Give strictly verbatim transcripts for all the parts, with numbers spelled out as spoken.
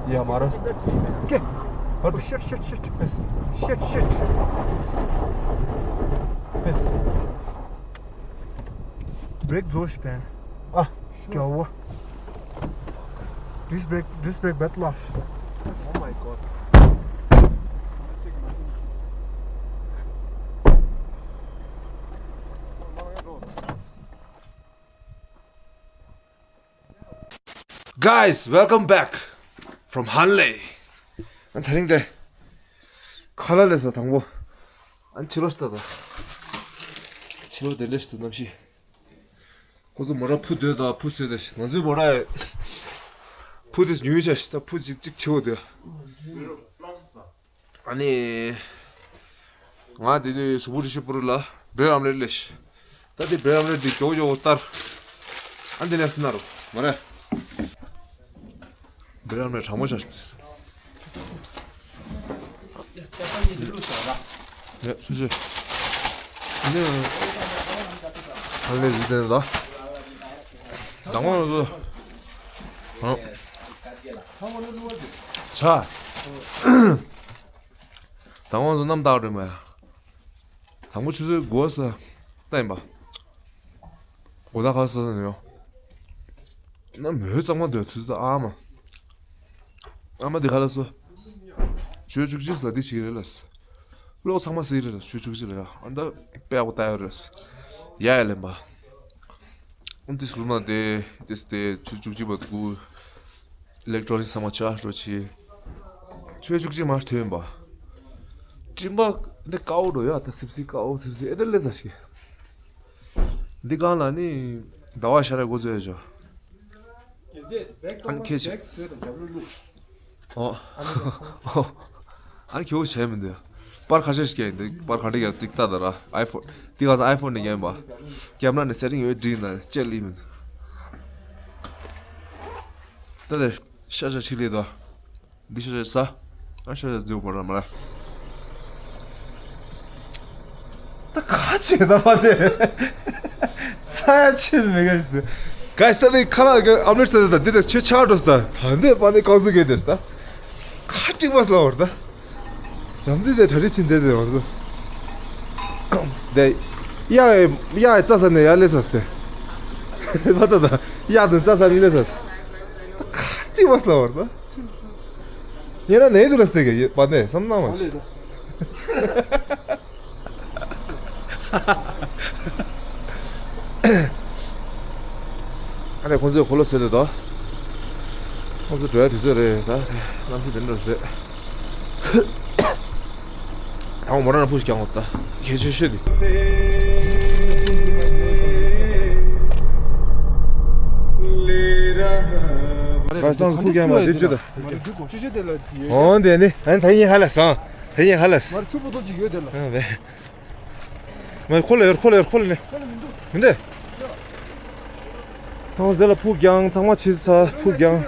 ཡ་མ་ར། ཀེ། བར་དུ། Shit, shit, shit. ཕེས། Shit, shit. ཕེས། བྷི་རེག་བཟོ་ཤི་པན། ཨ། སྐྱོ་བོ། Disc brake, disc brake bad loss. Oh my god. Guys, welcome back from Hanle. ཨ་ད་རིང་དེ་ཁ་ལག་ལས་ས་དང་པོ། ཨ་ཕྱི་ལོགས་ལྟ་ད། ཕྱི་ལོགས་དེ་ལས་སུ་གནམ་གཤིས། ཁོ་ཚོ་མོ་ར་ཕུ་སྡོད་ད་ཕུ་སོད་ད། ང་ཚོའི་མོ་ར་ཕུ་དེ་ཉུང་ཆ་ཞིག་ད་ཕུ་གཅིག་གཅིག་ཆེ་བོ་དེ། ཨ་ནི། ང་དེ་དུས་གཟུགས་པོ་རི་ཤུ་པུ་རུ་ལ་བྲེ་ཨམ་ལེ་ལེ་ཤི། ད་དེ་བྲེ་ཨམ་ལེ་དེ་མགྱོགས་མགྱོགས་ལྟར། ཨ་འདི་ནས་སྣར་མ་རེད། བྲེ་ཨམ་ལེ་གྲང་མོ་ཤར་ཏེ། ཡ་སུ་ཞིག་འདི་ཨམ་ལེ་ཟི་དེ་ལ། དང་པོ་ང་ཚོ། ཧང་། ཆ། དང་པོ་ང་ཚོ་གནམ་བཏགས་རེད་མ་ཡ། དང་པོ་ཆུ་ཚོད་དགུ་པ་ས་ལྟ་ཡིན་པ། དགོང་དག་ག་ས་ས་ནས་ཡོང་། ན་མོའི་གཙང་མ་འདོད་དུས་ད་ཨ་མ། ཨ་མ་འདི་ག་ལ་སོ། ཆུ་བཅུ་གཅིག་ས་འདི་ཞིག་རེད་ལ། གློག་ཚང་མ་སི་རེད་ལ་ཆུ་བཅུ་གཅིག་ལ་ཡ། ཨ་ད་དཔེ་ཨ་ཁུ་ལྟ་ཡོད་རེད། ཡ་ཡ་ལེན་པ། ཨ་འདི་སུ་མ་དེ་དེ་དེ་ཆུ་བཅུ་གཅིག་པ་དགུ། ཨི་ལེག་ཊོ་ནིག་ཚང་མ་ཆ་རོ་ཆི། ཆོས་བཅུ་གཅིག་མ་ཐོན་པ། སྤྲིན་པ་འདི་དཀར་པོ་འགྲོ་ཡ་ད་སིབ་སིབ་དཀར་པོ་སིབ་སིབ་ཨེ་འདྲ་ལེ་ས་ཞིག་འདི་གང་ལ་ནི་ཟླ་བ་ཤར་ར་འགོ་ཚོས་ཡོད་ཅོ། ཨ་ནི་ཁྱེད་ཆེ། ཨོ། ཨ་ནི་ཁྱེད་བོ་བྱས་མི་འདུག་པར་ཁ་ཤས་ཤིག་ཡིན་འདུག་པར་ག་འདྲ་ཡ་ཏིག་ཏག་ད་ར་ཨའི་ཕོན། འདི་ག་ས་ཨའི་ཕོན་ནས་ཉན་པ། ཀེམ་ར་ནས་སེ་ཊིང་ཡོད་འདྲི་ན་ཅེ་ལི་མིན། ད་དེ་ཤ་ཤ་ཆི་ལི་དོ། འདི་ཤ་ཤ་ས། ཨ་ཤ་ཤ་རྫིའུ་བོ་ར་མ་ར། ད་ཁ་ཆེ་ད་པ་དེ། ས་ཡ་ཆེ་མེ་ག་ཞིག་དེ། ག་ས་དེ་ཁ་ལག་གི་ཨམ་ལེ་ཊི་ས་དེ་ད་འདི་དེ་ཆོས་ཆགས་འགྲོ་ས་ད་འདི་པ་དེ་ཀང་ཟུ་གེ་དེ་ས་ད། ཁ་ཀྲིག་པ་ས་ལ་བར་ད། རམ་འདི་དེ་གྲ་རི་ཆིན་དེ་དེ་བར་ཚོ། དེ། ཡ་ཡ་ཡ་རྩ་ས་ནས་ཡ་ལེ་ས་སྟེ། པ་ད་ད། ཡ་དེ་རྩ་ས་ནས་ལེ་ས་སྟེ། ཁ་ཀྲིག་པ་ས་ལ་བར་ད། ཉེ་ར་ནས་དུ་ལ་སྟེ་གེ་པ་ནས་བསམ་ན་མ། ཨ་ནི་ཁོང་ཚོས་འཁོར་ལོ་བཟོས་འདུག་དོ། ཁོང་ཚོ་འགྲོ་ཡ་དུས་ཚོད་རེད་ད། གནམ་གཤིས་དེ་འདྲ་རེད། ད་འོ་མོ་རང་ལ་ཕུ་ཞིག་ཀྱང་འོ་ད། ཁྱེད་ཆོས་ཤོད་དེ། ག་སང་སུ་ཀྱང་མ་དེ་བཅུ་ད། འོ་དེ་ནི་ཨ་ནི་ད་ཡིན་ཧ་ལ་སང་། ད་ཡིན་ཧ་ལ་སང་། ད་ཡིན་ཧ་ལ་སང་། མར་ཆུ་བོ་ཏོ་ཅིག་ཡོད་དེ་ལ། ཨ་བས། མ་ཁོ་ལ་ཡོད་ཁོ་ལ་ཡོད་ཁོ་ལ་ནི། ཁོ་ལ་མི་འདུག་མི་འདུག་ཐང་ཟེ་ལ་ཕུག་རྒྱང་ཚང་མ་ཆི་ས་ཕུག་རྒྱང་།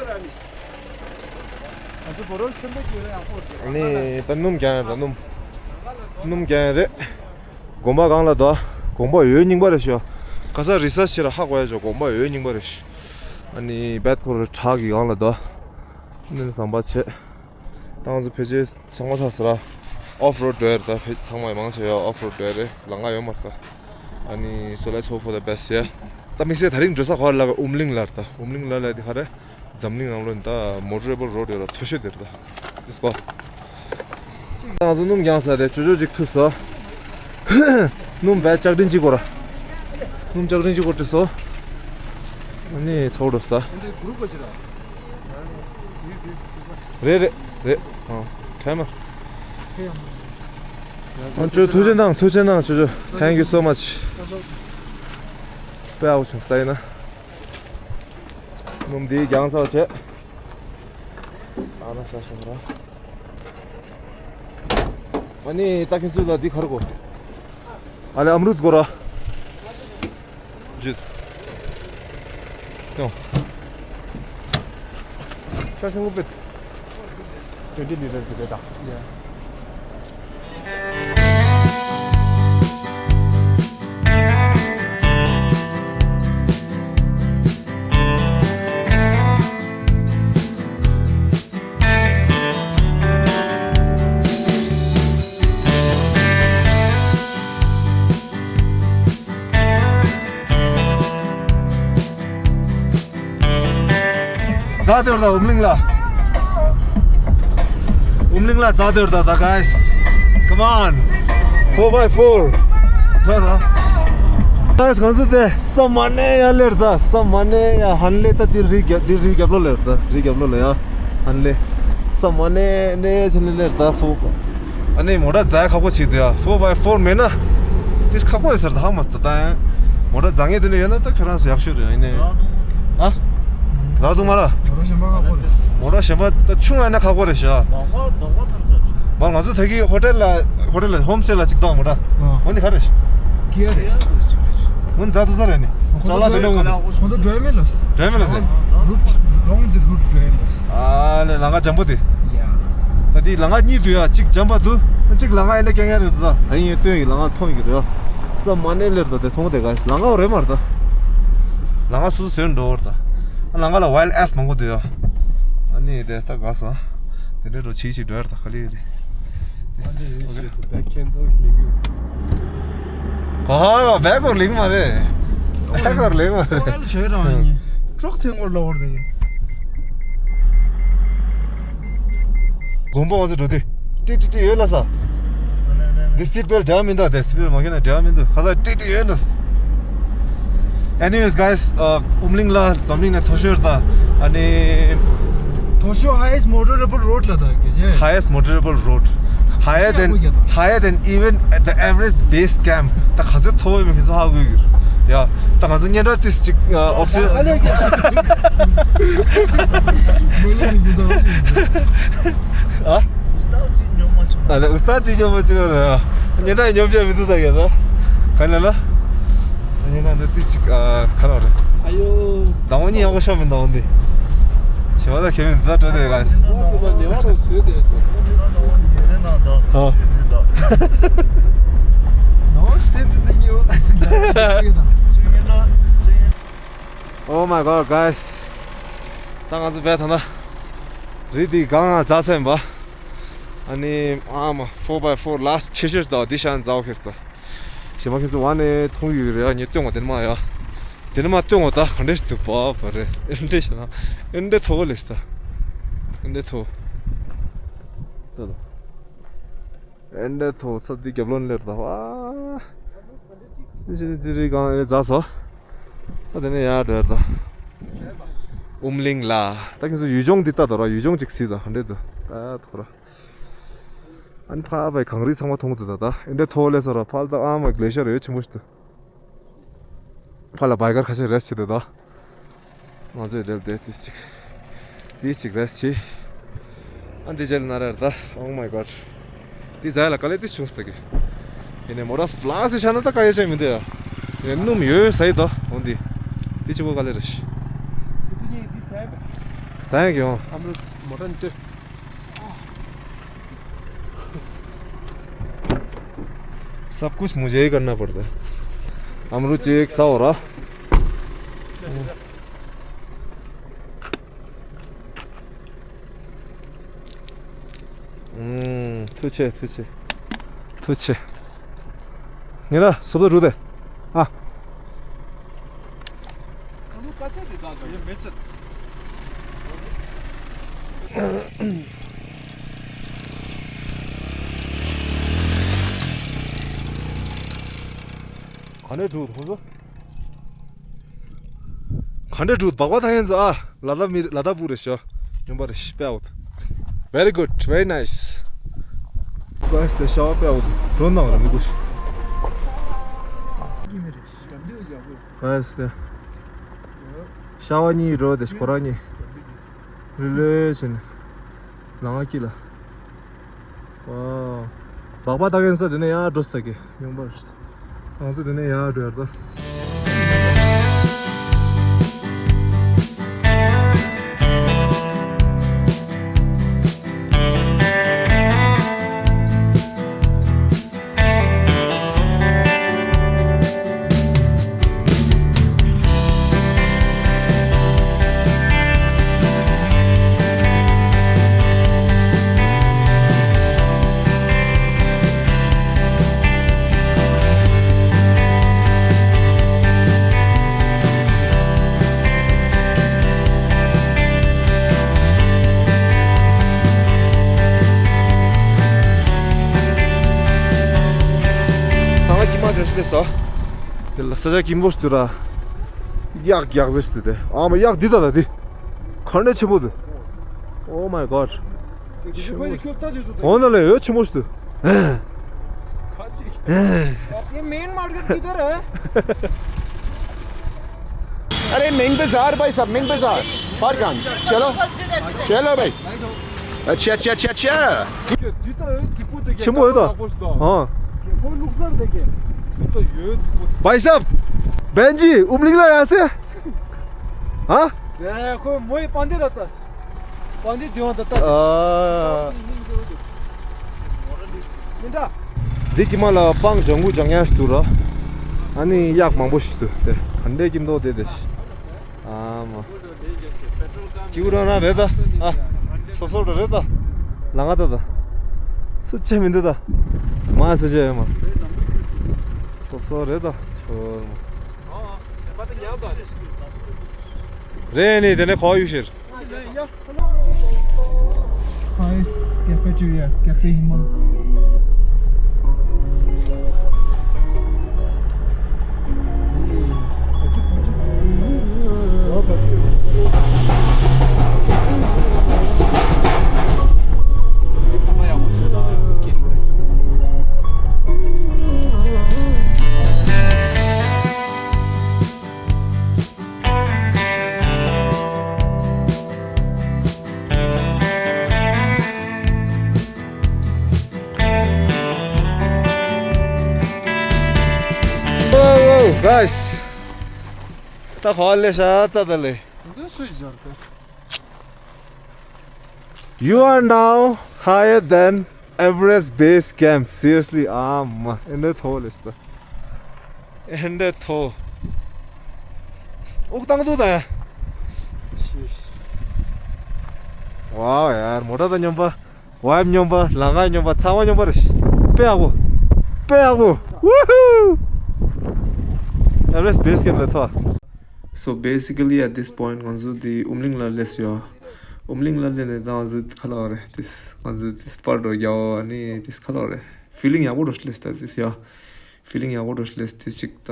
ཨ་ནི་ད་སྣུམ་རྒྱང་ར་སྣུམ། སྣུམ་རྒྱང་རེད། དགོན་པ་གང་ལ་དོ། དགོན་པ་ཡོད་རྙིང་པ་རེད་ཤོ། ག་ས་རི་ས་ཆེ་ར་ཧ་གོ་ཡ་ཆོ་དགོན་པ་ཡོད་རྙིང་པ་རེད་ཤོ། ཨ་ནི་བད་ཁོ་ར་བྲག་གི་གང་ལ་དོ། ཨ་ནི་ཟམ་པ་ཆེ། ད་ང་ཚོ་ཕལ་ཆེར་ཚང་མ་ཚར་ཟེར་ར། ཨོཕ་རོཌ་འགྲོ་ཡ་རེད་ད། ཕལ་ཚང་མ་མང་ཆེ་ཡོད་ཨོཕ་རོཌ་འགྲོ་ཡ་རེད། ལམ་ཁ་ཡོད་མ་རེད་ད། ཨ་ནི་so let's hope for the best yeah། ད་དམིགས་བསལ་ད་རིང་འགྲོ་ས་ག་པར་ལབ་ཨུམ་གླིང་ལ་རེད་ད། ཨུམ་གླིང་ལ་ལ་དེ་ག་རེད། འཛམ་གླིང་ནང་ལོ་ད་མོ་ཊོ་རེ་བལ་རོཌ་ཡོད་ར་མཐོ་ཤོས་དེ་རེད་ད། Let's go། ད་ང་ཚོ་སྣུམ་རྒྱང་ས་དེ་ཅོ་ཅོ་ཅིག་ཐུག་སོ། སྣུམ་བས་ལྕགས་ཀྲིན་གཅིག་དགོས་ར། སྣུམ་ལྕགས་ཀྲིན་གཅིག་དགོས་དྲི་སོ། ཨ་ནི་ཚོགས་འགྲོ་ས། རེད་རེད་རེད། ཨ་ཁྲལ་མ། ཨ་ཅོ་ཐུགས་རྗེ་གནང་ཐུགས་རྗེ་གནང་ཅོ་ཅོ། Thank you so much། དཔེ་ཨའུ་བྱུང་ས་ཡིན་ན། སྣུམ་འདི་རྒྱང་ཚགས་བྱས། ཨ་ན་ཤ་ཤ་ར། ཨ་ནི་ད་ཁྱེད་ཚོ་ལ་འདི་ག་རེ་དགོས། ཨ་ལེ་ཨམ་རུད་དགོས་ར། ཇུད། ཡོང་། ཤ་ཤ་ངུ་པེད། Twenty liters རེད་ད། Yeah། ཛ་དེར་ད་ཨུམ་གླིང་ལ། ཨུམ་གླིང་ལ་ཛ་དེར་ད་ད་guys. Come on. Four by four. ཛ་ད། guys གང་ཟེར་ཏེ་ས་མ་ནེ་ཡ་ལེར་ད་ས་མ་ནེ་ཡ་ཧན་ལེ་ད་དེ་རི་རྒྱབ་དེ་རི་རྒྱབ་ལོ་ལེར་ད་རི་རྒྱབ་ལོ་ལ་ཡ་ཧན་ལེ། ས་མ་ནེ་ནེ་ཆེན་ལེ་ལེར་ད་ཧྥོ། ཨ་ནི་མོ་ཊ་ཛ་ཁག་པོ་ཞིག་འདུག་ཡ། Four by four མེད་ན་དེ་ཁག་པོ་ཡོད་ས་རེད་ད། ཧ་མ་ད་ད་ཡང་མོ་ཊ་ཛ་ངེས་དེ་ནས་ཡོད་ན་ད་ཁྱོད་རང་ཚོ་ཡག་ཤོས་རེད། ཡིན་ནའི་ཨ། ཛ་དུ་མ་ར། མོ་ཊ་གཞན་པ་ཁག་པོ་རེད། མོ་ཊ་གཞན་པ་ད་ཆུང་བ་ཡིན་ན་ཁག་པོ་རེད་ཤག་མ་ང་ཚོ་ད་གི་ཧོ་ཊེལ་ལ་ཧོ་ཊེལ་ལ་ཧོམ་སྟེ་ལ་གཅིག་གཏོང་མོ་ཊ། ཨ། འོ་འདི་ག་རེད། ཀི་ཡ་རེད། འོ་འདི་ཛ་དུ་ས་རེད་ནི། ཅ་ལག་དེ་ལོ་འོ་འདི། ཁོང་ཚོ་འགྲོ་ཡ་མེད་ལ། འགྲོ་ཡ་མེད་ལ་ཟེར། རུ་ཊི་ལོང་དེ་རུ་ཊི་འགྲོ་ཡ་མེད་ལ། ཨ་ལེ་ལམ་ཁ་འཇམ་པོ་དེ། ཡ། ད་དེ་ལམ་ཁ་གཉིས་འདུག་ཡ། གཅིག་འཇམ་པ་འདུག་གཅིག་ལམ་ཁ་ཡིན་ན་རྐྱང་རྐྱང་རེད་ད། ད་ཡིན་སྟོན་ཡི་ལམ་ཁ་མཐོང་གི་རེད། ས་མ་ནེ་ལེར་ད་དེ་མཐོང་དེ་ག་ལམ་ཁ་རེད་མ་རེད་ད། ལམ་ཁ་སུ་སུ་ཟེར་འགྲོ་བར་ད། ལམ་ཁ་ལ་ཝའིལ་ཌི་ཨེ་སི་མང་པོ་འདུག་ཡ། ཨ་ནི་དེ་ད་ག་སོང་། དེ་འདྲའི་འགྲོ་བྱེད་ཞིག་འགྲོ་ཡར་ད་ག་ལེ་ཡོད་རེད། ག་བེག་གོར་ལིང་མ་རེད། བེག་གོར་ལིང་མ་རེད། ཨོ་ཨེལ་བྱས་རང་ཡིན། ཅོག་ཐེན་གོར་ལོ་བར་དེ་ཡིན། དགོན་པ་བ་ཚོ་འགྲོ་དུས། ཏི་ཏི་ཏི་ཡོད་ལ་ས། འདི་སིཊ་བེལ་འདྲ་མི་འདུག་དེ་སིཊ་བེལ་མ་གྱོན་ན་འདྲ་མི་འདུག་ཁ་ས་ཏི་ཏི་ཡོད་ལ་ས། Anyways guys, ཨ། ཨུམ་གླིང་ལ་འཛམ་གླིང་ནས་མཐོ་ཤོས་ད། ཨ་ནི། མཐོ་ཤོས་highest motorable road ལ་ད་གེ་ཅེ། Highest motorable road. Higher than, higher than even at the Everest base camp. ད་ག་ཚོད་མཐོ་བོ་ཡིན་མིན་ཁྱེད་ཚོ་ཧ་གོ་གི་རེད། ཡ། ད་ང་ཚོ་སྙན་གྲགས་ཏིས་ཅིག་ཨོག་སི། ཨ་ལེ། ཨ་ལེ་ཨུ་སྟ་ཅིག་ཉོ་མ་ཅིག་རེད། སྙན་གྲགས་ཉོ་བྱ་མི་འདུག་ད་ག་ད། ག་ལ་ལ། ཉེ་ན་འདི་ཏིས་ཅིག་ཨ་ཁ་ལ་རེད། ཨ་ཡོ། ཟླ་བ་གཉིས་ཡག་པོ་ཤོར་མི་འདུག་འདི། ཞེ་བ་ད་ཁྱེད་མི་འདི་ད་སྤྲོད་དེ་ག། ཨོ་ཙི་མ་ནེ་བ་རོ་བཟོས་དེ་ཟེར། ཨོ། Oh my god guys. ད་ང་ཚོ་བས་ད་ན་རི་འདི་གང་ང་འཛག་ཚན་པ། ཨ་ནི་ཨ་མ་four by four last ཆེ་ཤོས་ད་འདི་ཤ་འཛག་ཁེས་ད། ཞེ་མ་ཁྱེད་ཚོ་བ་ནས་མཐོང་ཡོད་རེད། ཨ་ཉེ་སྟོན་བ་དེ་ནི་མ་ཡ། དེ་ནི་མ་སྟོན་བ་ད་ག་འདྲས་འདུག་པ་བ་རེད། ཨེ་འདྲས་ཤ་ན་ཨེ་འདྲས་མཐོ་བོ་ལེ་ཤ་ད། ཨེ་འདྲས་མཐོ་བོ། ད་ད། ཨེ་འདྲས་མཐོ་བོ་ས་འདི་རྒྱབ་ལོན་ལེར་ད་བ། དེ་ཕྱིར་དེ་རི་སྒང་ཨེ་འཛག་སོ། ད་དེ་ནས་ཡར་འགྲོ་ཡར་ད། ཨུམ་གླིང་ལ། ད་ཁྱེད་ཚོ་ཡུལ་ལྗོངས་འདི་ལྟ་དོ་ར། ཡུལ་ལྗོངས་ཅིག་གཟིགས་ད་ག་འདྲས་འདུག་ད་ཐོ་ར། ཨ་ནི་ཕ་བའི་གངས་རི་ཚང་མ་མཐོང་གི་འདུག་ད་ད་ཨེ་འདྲས་མཐོ་བོ་ལས་སོ་ར། ཕ་ལ་ད་ཨ་མ་གླེ་ཤར་ཡོད་ཆེན་པོ་ཞིག་འདུག་ཕ་ལ་བའི་གར་ཁ་ཤས་རེས་བྱེད་འདུག་ད། ང་ཚོས་འདིར་བསྡད་དེ་ཅིག་དེ་ཅིག་རེས་བྱེད། ཨ་འདི་རྗེས་ལ་ན་རེར་ད། Oh my god. འདི་ཛའི་ལ་དཀའ་ལས་དེ་བྱུང་སྟེ་གི། ཡིན་ནའི་མོ་ཊ་ཕ་ལ་སི་ཤ་ན་ད་དཀའ་ཡ་ཅན་མི་འདུག་ཡ། ཡིན་ནའི་སྣུམ་ཡོད་ཟ་ཡི་ད། འོ་འདི། དེ་གཅིག་པོ་དཀའ་ལས་རེད་ཤི། ཟ་ཡ་གི་འོང་། ཨ་མོ་མོ་ཊ་འདི། सब कुछ मुझे ही करना पड़ता है। अमरूद चेक सा हो रहा। ཐུགས་རྗེ་ཆེ། ཐུགས་རྗེ་ཆེ། ཐུགས་རྗེ་ཆེ། ངེད་ར་སོབ་ཏོ་རུ་དེ། ཨ། ག་འདྲས་འདུག་ཁོང་ཚོ། ག་འདྲས་འདུག་སྦག་སྦག་ཐང་ཡན་ཚོ་ཨ། ལ་དྭགས་མི་ལ་དྭགས་བུ་རེད་ཤག་ཡོང་པ་རེད་ཤག Very good, very nice. Guys, དེ་ཤ་བ་པེ་ཨོ་འགྲོ་ནང་ར་མི་དགོས་ཤག Guys, དེ་ཤ་བ་གཉིས་འགྲོ་དེ་ཁོ་རང་གཉིས་རི་ལོས་བྱས་ནས་ལ་ང་ཀི་ལ། ཝའོ། སྦག་སྦག་ལྟ་མཁན་ས་དེ་ནས་ཡར་འགྲོ་ས་གི་ཡོང་པ་རེད། ང་ཚོ་དེ་ནས་ཡར་འགྲོ་ཡར་ད། ཤེས་ལེ་སོ། དེ་ལ་ས་ཆ་སྐྱིད་པོ་ཞིག་འདུག་ར། གཡག་གཡག་རྩེ་ཞིག་འདུག་དེ། ཨ་མ་གཡག་འདི་ད་ད་འདི། ག་འདྲ་ཆེན་པོ་འདུག Oh my god. འོ་ན་ལེ་འོ་ཆེན་པོ་ཞིག་འདུག ये मेन मार्केट किधर है? अरे मेन बाजार भाई साहब, मेन बाजार। पारगंज। चलो, चलो भाई। अच्छा, अच्छा, अच्छा, अच्छा। འདི་ད་འོད་རྫིག་པོ་འདུག་གས། ཆེན་པོ་འོད་ད། ཨ། ཁོ་ལུག་གསར་འདུག་གས། འདི་ད་འོད་རྫིག་པོ་འདུག भाई साहब, बहन जी, उमलिंग ला यहाँ से? हाँ? ཁོ་མོའི་པན་དེ་ར་ཏ། པན་དེ་དེ་བང་ད་ཏ། ཨ། མི་འདྲ། འདི་ཀྱི་མ་ལ་སྤང་ལྗང་གུ་ལྗང་ཡང་ཞིག་འདུག་ར། ཨ་ནི་གཡག་མང་པོ་ཞིག་འདུག་དེ་ག་འདྲའི་ཀྱི་མདོག་དེ་དེ་ཞིག་ཨ་མ། ཀྱི་ཀུ་རང་རང་རེད་ད། ཨ། སོབ་སོབ་རེད་ད། ལ་ང་ད་ད། སུ་ཆེ་མི་འདུག་ད། མ་སུ་ཆེ་ཡོད་མ། སོབ་སོབ་རེད་ད། ཆོར་མ། རེད་ནི་དེ་ནས་གོ་ཡུ་ཤེར། Thais cafeteria, Cafe Himak. Guys, ད་ག་ལེ་ཤ་ད་ད་ལེ། འདི་སུས་ཟེར་ཏེ། You are now higher than Everest Base Camp. Seriously, ཨ་མ། ཨེ་འདྲ་མཐོ་ལེ་ཤ་ད། ཨེ་འདྲ་མཐོ། དབུགས་བཏང་འདུག་ད། ཤེས། ཝའོ་ཡར་མོ་ཊ་དང་མཉམ་པ། ཝའིབ་མཉམ་པ། ལམ་ཁ་མཉམ་པ། ཚོར་བ་མཉམ་པ་རེད། དཔེ་ཡག་པོ། དཔེ་ཡག་པོ། Woohoo! Everest Base Camp ལ་ཐོ། So basically at this point ང་ཚོ་འདི་ཨུམ་གླིང་ལ་སླེབས་ཡོད། ཨུམ་གླིང་ལ་སླེབས་ནས་ད་ང་ཚོ་ཁ་ལོ་རེད། ཏིས་ང་ཚོ་ཏིས་པར་འགྲོ་རྒྱ་བོ་ནི་ཏིས་ཁ་ལོ་རེད། ཕི་ལིང་ཡག་པོ་འགྲོ་སླེབས་ད་ཏིས་ཡ། ཕི་ལིང་ཡག་པོ་འགྲོ་སླེབས་ཏིས་ཅིག་ད།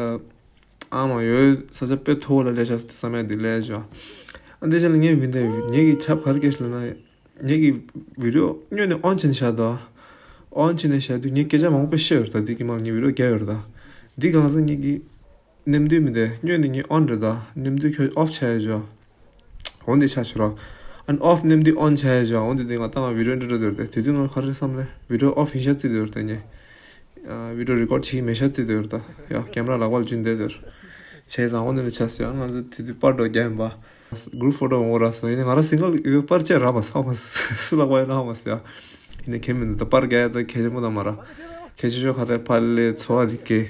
ཨ་མ་ཡོད་ས་ཆ་དཔེ་མཐོ་བོ་ལ་སླེབས་ཤག་ཟེར་བསམ་ཡ་འདི་སླེབས་ཤག་ཨ་འདི་ཆ་ལ་ངས་མི་འདའ་ངེད་ཀྱི་ཆབ་ག་རེ་སྐད་ཤེས་ལབ་ན། ངེད་ཀྱི་བི་ཌི་ཡོ་སྔོན་ནས་ཨོན་བྱས་ནས་བཞག་འདུག་ཨོན་བྱས་ནས་བཞག་དུས་ངས་སྐད་ཆ་མང་པོ་བཤད་ཡོད་རེད་ད། འདི་གི་མར་ངས་བི་ཌི་ཡོ་བརྒྱབ་ཡོད་རེད་ད། འདི་གང་ཟག་ངེད་ཀྱི་གནམ་དུས་མི་འདའ་སྔོན་ནས་ངས་ཨོན་རེད་ད། གནམ་དུས་ཁྱོད་ཨོཕ་བྱས་ཡོད་ཅོ། འོ་འདི་ཆ་ཤོར་རོ། ཨན་ཨོཕ་ནེམ་འདི་ཨོན་བྱས་ཡོད་ཅོ། འོ་འདི་འདི་ང་ཏང་བི་ཌི་ཡོ་འདི་འགྲོ་འདོད་རེད། དེ་དུས་ང་ག་རེ་བསམ་རེད། བི་ཌི་ཡོ་ཨོཕ་ཡིན་ཤག་བརྩི་འདོད་རེད་ད་ངས། ཨ་བི་ཌི་ཡོ་རི་ཀོཌ་བྱེད་ཀྱི་མེད་ཤག་བརྩི་འདོད་རེད་ད། ཡ་ཀེམ་ར་ལག་པ་ལ་འཇུས་འདོད་རེད། བྱས་ཙང་འོ་འདི་འདྲ་ཆ་ཤོར། ང་ཚོ་དེ་དུས་པར་འགྲོ་རྒྱག་ཡིན་པ། གུ་རུབ་ཕོ་ཊོ་འོང་ར་སོ་ཡིན་ན་ང་རང་སིང་གལ་ཡོད་པར་བཅད་ར་མ་སོང་མ་སུ་ལག་པ་ཡོད་ན་མ་སོ་ཡ། ཡིན་ན་ཁྱད་མི་འདུག་ད་པར་རྒྱག་ཡ་ད་ཁྱད་ཆེན་པོ་ད་མ་ར། ཁྱད་ཆེ་ཤོས་ག་རེ་ཕར་ལས་འཚོ་བ་རིག་གི།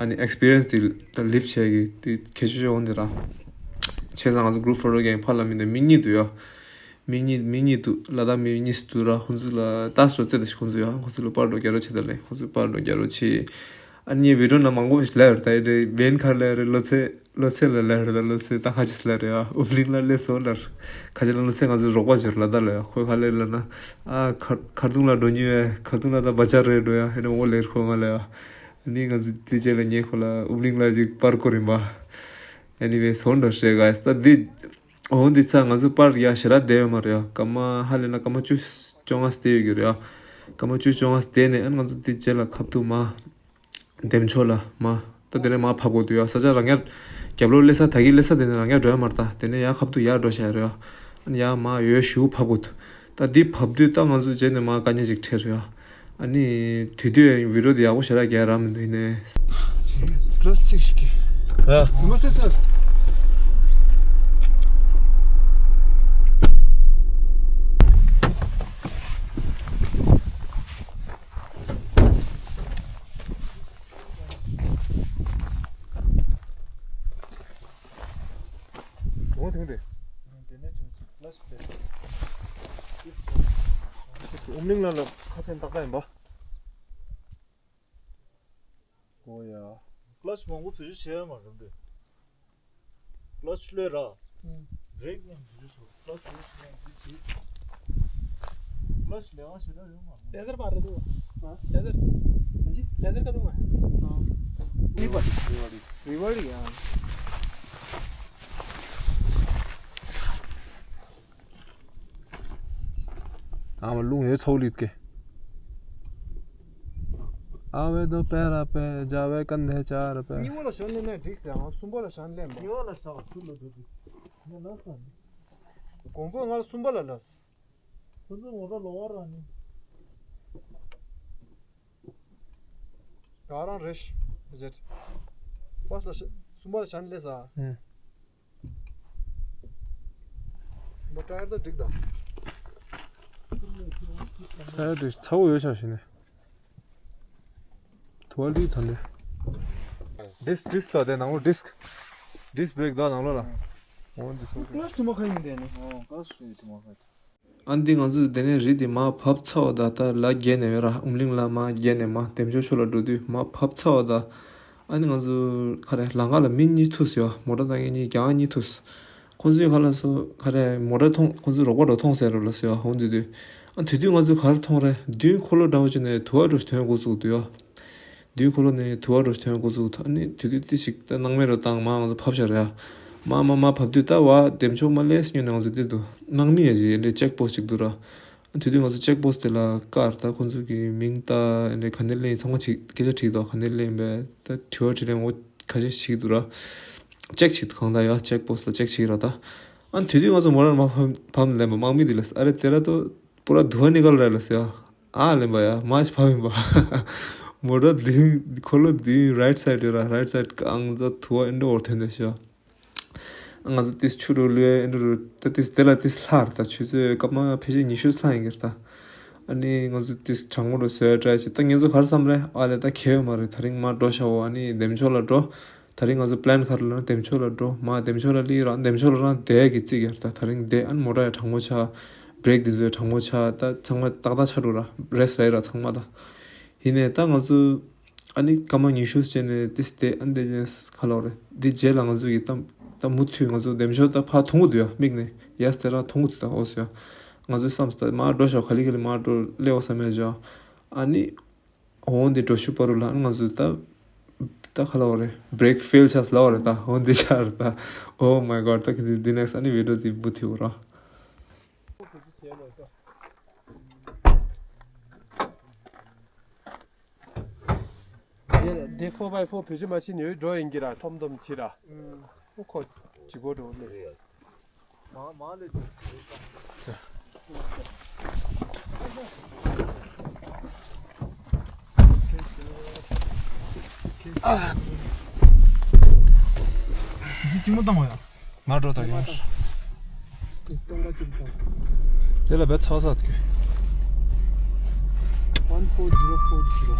ཨ་ནི་ཨེག་སི་པི་རི་ཡན་སི་དེ་ད་ལིབ་བྱས་གི་དེ་གལ་ཆེ་ཤོས་འོང་དེ་ར། བྱས་ཙང་ང་ཚོ་གུ་རུབ་ཕོ་ཊོ་རྒྱག་ཕར་ལ་མི་འདུག་མི་གཉིས་འདུག་ཡ། མི་གཉིས་མི་གཉིས་འདུག་ལ་དྭགས་མི་གཉིས་འདུག་ར། ཁོང་ཚོ་ལ་ལྟ་སོ་ཙེ་དེ་ཁོང་ཚོ་ཡ་ཁོང་ཚོ་ལ་པར་འགྲོ་རྒྱ་རོ་ཆེ་དེ་ལས་ཁོང་ཚོ་པར་འགྲོ་རྒྱ་རོ་ཆེ། ཨ་ནི་བི་ཌི་ཡོ་ནང་མང་པོ་ཞིག་ལ་ཡོད་ད་ཡ་རེད་བན་ཁར་ལ་ཡ་རེད་ལོ་ཚེ། ལོ་ཚེ་ལ་ལ་རེད་ད། ལོ་ཚེ་ད་ཁ་ཅིག་ལ་རེད་ཨ། ཨུབ་གླིང་ལ་སླེབས་སོང་ལ་རེད། ཁ་ཅིག་ལ་ལོ་ཚེ་ང་ཚོའི་རོགས་པ་ཅིག་ལ་ད་ལ་ཡ་ཁོས་ཁ་ལས་ལ་ན། ཨ་ཁར་ཁར་དུང་ལ་འགྲོ་ཉེ་བས། ཁར་དུང་ལ་ད་བ་ཅར་རེད་འགྲོ་ཡ་ཧེ་ན་འོ་ལེར་ཁོ་ང་ལ་ཡ། ནི་ང་ཚོ་དེ་རྗེས་ལ་ཉེ་ཁོ་ལ་ཨུབ་གླིང་ལ་ཅིག་པར་སྐོར་ཡིན་པ། ཨ་ནི་བས་སོང་འགྲོ་ཤེས་ག་ད་འདི། འོ་འདི་ཚ་ང་ཚོ་པར་ཡ་ཞེ་དྲག་བསྡད་ཡོད་མ་རེད་ཡ། སྐར་མ་ཧ་ལས་ན་སྐར་མ་བཅུ་བཅོ་ལྔ་བསྡད་ཡོད་ཀྱི་རེད་ཡ། སྐར་མ་བཅུ་བཅོ་ལྔ་བསྡད་ནས་ཨ་ནི་ང་ཚོ་དེ་རྗེས་ལ་ཁ་ཐུག་མ། འདེམས་ཆོག་ལ་མ། ད་དེ་ནས་མ་ཕབ་དགོས་འདུག་ཡ། ས་ཆ་རང་ཡར་རྒྱབ་ལོགས་སླེབས་ས་ད་གི་སླེབས་ས་དེ་ནས་རང་ཡར་འགྲོ་ཡ་མ་རེད་ད། དེ་ནས་ཡར་ཁ་ཐུག་ཡར་འགྲོ་བྱ་ཡ་རེད་ཡ། ཨ་ནི་ཡར་མ་ཡོད་ཞུ་ཕབ་དགོས་འདུག་ད་འདི་ཕབ་དུས་ད་ང་ཚོ་རྗེས་ནས་མ་དཀའ་ངལ་ཅིག་འཕྲད་རེད་ཡ། ཨ་ནི་དེ་དུས་བི་ཌི་ཡོ་དེ་ཡག་པོ་ཞེ་དྲག་རྒྱག་རག་མི་འདུག་ཡིན་ནའི། ཀློས་ཚིག་ཞིག་གི་ཡ། མ་ཟེར་ཟེར། འོ་དེ་འདི། དེ་ནས་ཀློས་ཨུམ་གླིང་ལ་ལ་ཁ་ཆེན་ཏག་ཏག་ཡིན་པ། ཨོ་ཡ། ཀློས་མང་པོ་བེད་སྤྱོད་བྱས་ཡོད་མ་རེད་འདི། ཀློས་ལོས་ར། རེག་ཡང་བེད་སྤྱོད་བྱས། ཀློས་ལོས་ཡང་འདི་བྱས། ཀློས་ལས་ཀ་ཞེ་དྲག་ཡོད་མ་རེད། ལེ་དར་པར་རེད་འདུག་ཨ། ལེ་དར། ལེ་དར་ག་འདུག་ཨ། River. River, yeah. ཨ་མ་རླུང་ཡོད་ཚོགས་ལིད་ཀེ། ཨ་བེ་དོ་པེ་ར་པེ་ཇ་བེ་ཀན་དེ་ཅ་ར་པེ། གཉིས་པ་ལ་ཞོན་ནས་ནས་འགྲིག་ཟེར་ཨང་། གསུམ་པ་ལ་ཞོན་ལེན་པ། གཉིས་པ་ལ་ཞོན་ཚུལ་ལ་འགྲོ་དུས། ངས་ལབ་ས་ནི། དགོང་པོ་ང་ལ་གསུམ་པ་ལ་ལབ། ཁོ་ཚོ་ངོ་ཚ་ལོ་བ་ར་ནི། ད་རང་རེད་ཟེར། ཕར་སི་ལ་ཞོན་གསུམ་པ་ལ་ཞོན་ལེན་ས། ཨུ། འོ་ཊ་ཡར་ད་འགྲིག་ད། ཊ་ཡར་འགྲིག་ཚ་བོ་ཡོད་ཤག་ཞིག་ནས། དུ་བ་ལི་ཐོན་ཏེ། ཌིསྐ་ཌིསྐ་ད་དེ་ནང་ལོགས་ཌིསྐ་ཌིསྐ་བྷེ་རེཀ་ད་ནང་ལོགས་ལ། འོ་འདི་སོང་ཤག་ཀ་ལ་སི་ཊི་མ་ཁ་ཡིན་དེ་ནི། འོ་ཀ་ལ་སི་ཊི་མ་ཁ་ཡིན། ཨ་འདི་ང་ཚོ་དེ་ནས་རི་དེ་མར་བབས་ཚར་བ་ད། ད་ལ་བརྒལ་ནས་ཡོད་ར། ཨུམ་གླིང་ལ་མར་བརྒལ་ནས་མར་འདེམ་ཆོག་ཕྱོགས་ལ་འགྲོ་དུས་མར་བབས་ཚར་བ་ད། ཨ་ནི་ང་ཚོ་ག་རེ་ལམ་ཁ་ལ་མི་གཉིས་ཐུག་སོང་ཡ། མོ་ཊ་བཏང་མཁན་གཉིས། རྒྱ་གར་གཉིས་ཐུག་སོང་། ཁོང་ཚོས་ག་ལབ་སོང་། ག་རེ་མོ་ཊ་མཐོང་། ཁོང་ཚོས་རོགས་པ་འགྲོ་མཐོང་ཟེར་རོ་ལབ་སོང་ཡ། འོ་འདི་དུས། ཨ་དེ་དུས་ང་ཚོ་ག་རེ་མཐོང་རེད། མདུན་འཁོར་ལོ་འདྲ་བོ་ཅིག་ནས་དུ་བ་འདྲ་བོ་ཞིག་ཐོན་འགོ་བཙུགས་འདུག་ཡ། མདུན་འཁོར་ལོ་ནས་དུ་བ་འདྲ་བོ་ཞིག་ཐོན་འགོ་བཙུགས་འདུག་ཨ་ནི་དེ་དུས་ཏི་ཞིག་ད་སྣང་མེད་རུ་བཏང་མར་ང་ཚོ་ཕབ་བཞག་ར་ཡ། མར་མར་མར་བབས་དུས་ད་བ་འདེམ་ཆོག་མ་སླེབས་སྙམ་ནས་ང་ཚོ་བལྟས་འདུག་སྣང་མེད་ཡ་ཅིག་ཨེ་འདྲའི་ཅེག་པོ་སི་ཅིག་འདུག་ར། དེ་དུས་ང་ཚོ་ཅེག་པོ་སི་དེ་ལ་བཀག་ར། ད་ཁོང་ཚོ་གི་མིང་ད་ཨེ་འདྲའི་ག་ནས་སླེབས་ཡིན་ཚང་མ་ཅིག་སྐད་ཆ་དྲིས་འདུག་ག་ནས་སླེབས་ཡིན་པས། ད་དྲི་བ་དྲིས་ལན་འོ་ཁ་ཤས་ཤིག་འདུག་ར། ཅེག་བྱེད་འདུག་གང་ལྟར་ཡ་ཅེག་པོ་སི་ལ་ཅེག་བྱེད་ར་ད། ཨ་དེ་དུས་ང་ཚོ་མོ་ཊ་མར་ཕབ་ཕབ་ནས་ལེན་པ། དམག་མི་དེ་ལ་ཨ་རེ་དེ་ར་ཏོ་པུ་ར་དུ་བ་ནི་ག་ལ་ར་ལ་ཟེར་ཡ། ཨ་ལེན་པ་ཡ་མར་ཕབ་ཡིན་པ། མོ་ཊ་མདུན་འཁོར་ལོ་མདུན་རའིཊ་སའིཌ་ར། རའིཊ་སའིཌ་གང་ཚ་དུ་བ་ཨེ་འདྲ་བོ་ཐོན་འདུག་ཤག་ང་ཚོ་ཏིས་ཆུ་རུ་ལུས་ཨེ་འདྲ་རུ་ད་ཏིས་དེ་ལ་ཏིས་ལྷག་རེད། ད་ཆུ་ཚོད་སྐར་མ་ཕལ་ཆེར་ཉི་ཤུ་ལྷག་ཡིན་གྱི་རེད་ད། ཨ་ནི་ང་ཚོ་ཏིས་གྲང་མོ་རུ་བཟོས་ཏྲའི་བྱས། ད་ངེད་ཚོ་ག་རེ་བསམ་རེད། ཨ་ལས་ད་གལ་ཡོད་མ་རེད། ད་རིང་མར་འགྲོ་ཤག་འོ། ཨ་ནི་འདེམ་ཆོག་ལ་འགྲོ། ད་རིང་ང་ཚོ་པི་ལན་ག་རེ་ལབ་ན་འདེམ་ཆོག་ལ་འགྲོ། མར་འདེམ་ཆོག་ལ་སླེབས་ར། འདེམ་ཆོག་ལ་རང་བསྡད་ཀྱི་རྩིས་ཀྱི་རེད་ད། ད་རིང་བསྡད། ཨ་ནི་མོ་ཊ་ཡང་གྲང་མོ་ཆགས། བྷི་རེག་འདི་ཚོ་ཡང་གྲང་མོ་ཆགས། ད་ཚང་མ་ཏག་ཏག་ཆགས་འགྲོ་ར། རེསི་རག་ར་ཚང་མ་ད། ཡིན་ནའི་ད་ང་ཚོ་ཨ་ནི་སྐར་མ་ཉི་ཤུ་བྱས་ནས་ཏིས་བསྡད། ཨ་ནི་དེ་རྗེས་ག་ལབ་རེད། འདི་རྗེས་ལ་ང་ཚོ་གི་ད་ད་མུ་མཐུད་ང་ཚོ་འདེམ་ཆོག་ད་ཕར་མཐོང་གི་འདུག་ཡ། མིག་ནས་ཡས་དེ་ར་མཐོང་གི་འདུག་ད་འོ་ཟེར་ཡ། ང་ཚོས་བསམ་སོང་ད་མར་འགྲོ་ཤག་ག་ལེ་ག་ལེ་མར་འགྲོ་སླེབས་འོ་བསམ་ཡ་བྱས། ཨ་ནི་འོ་འདི་འགྲོ་ཤུལ་བར་དུ་ལ་ང་ཚོས་ད་ད་ག་ལབ་རེད། བྷི་རེག་ཕེལ་ཆགས་ལབ་རེད་ད། འོ་འདི་ཆགས་རེད་ད། Oh my god. ད་གི་འདི་ནེགསི་ཊི་ཨ་ནི་བི་ཌི་ཡོ་འདི་མུ་མཐུད་འོ་ར། དེ་ཕོར་བྷའི་ཕོར་བེད་སྤྱོད་མ་བྱས་ནས་འགྲོ་ཡིན་གྱི་ར། ཐོམ་ཐོམ་བྱེད་ར། ཨོ་ཁོ་ཇི་གོ་འགྲོ་ནས། མ་མ་ལས་ཅི། ཇི་ཅི་མོ་བཏང་བ་ཡ། མར་འགྲོ་ད་ཡོང་། སྟོང་པ་གཅིག་དང་། དེ་ལ་བེད་ཚ་ས་དགོས། One four zero four zero.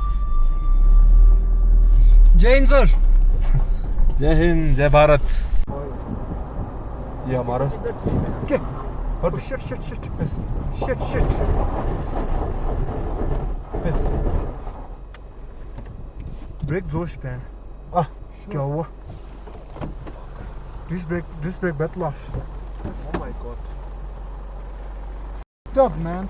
Jai Hind, sir. Jai Hind, Jai Bharat. Yeah, Maharaj. Okay. What? Oh, shit, shit, shit. Yes. Shit, shit. Yes. Brake blow span. Ah, क्या हुआ? Disc brake, disc brake bad loss. Oh my god. Stop, man.